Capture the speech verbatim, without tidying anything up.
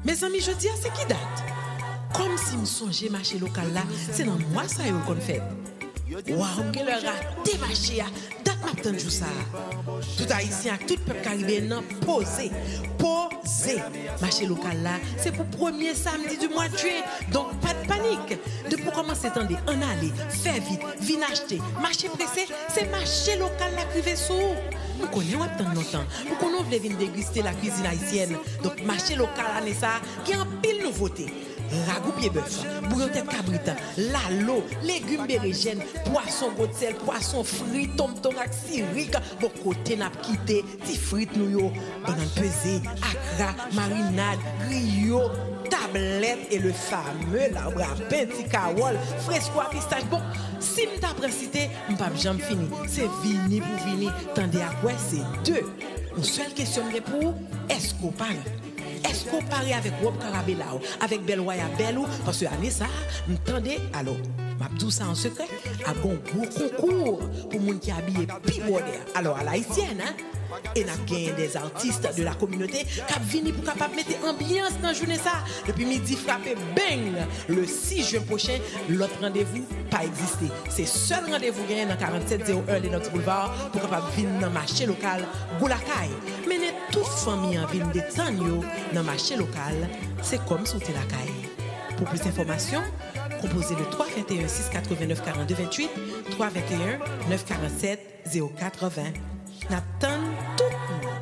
Mezanmi, jodi a se ki dat? Kòmsi m sonje mache lokal la, se nan mwa sa yo l konn fèt. Waw, m genlè rate mache a. Dat m ap tann jou sa a. Tout Ayisyen ak tout pèp karibeyen nan poze. Poze! Mache lokal la, se pou premye samdi di mwa de jen. Donk, pa t panik. Depi w kòmanse tande ann ale, fè vit, vin achte, mache prese, se mache lokal la k rive sou ou. M konnen w ap tann lontan. M konnen w vle vin degiste lakwizin ayisyèn. Donk, mache lokal ane sa a gen anpil nouvote. Ragou pye bèf, bouyon tèt kabrit, lalo, legim berejèn, pwason gwotsèl, pwason fri, tonmtonm ak sirik, bon kote n ap kite ti frit nou yo, bannann peze, akra, marinad, griyo, tablèt e le fameux l'arbre à pain, ti kawòl, fresko a pistach. Bon, si m ta pran site, m p ap janm fini. Se vini pou vini, tande ak wè, se de. Yon sèl kesyon m gen pou ou, èske w pare? Èske w pare avèk wòb karabela w, avèk bèl waya bèl ou? Paske ane sa a, m tande, alò, m ap di w sa an sekrè, ap gen yon gwo konkou pou moun ki abiye pi bwòdè. Alò, à l'haïtienne, hein? E n ap genyen des artistes de la communauté k ap vini pou kapab mete anbyans nan jounen sa a. Depi midi frape, beng! Le sis jen pwochen, lòt randevou pa egziste. Se sèl randevou genyen nan karanntsèt zewo en Lenox Boulevard pou kapab vin nan mache lokal Gou Lakay. Mennen tout fanmi an vin detann yo nan mache lokal, se kòmsi w te lakay. Pou plis enfòmasyon, konpoze le twa venteyen sis katrevennnèf karannde venntuit, twa venteyen nèf karannsèt zewo katreven. N ap tann tout moun.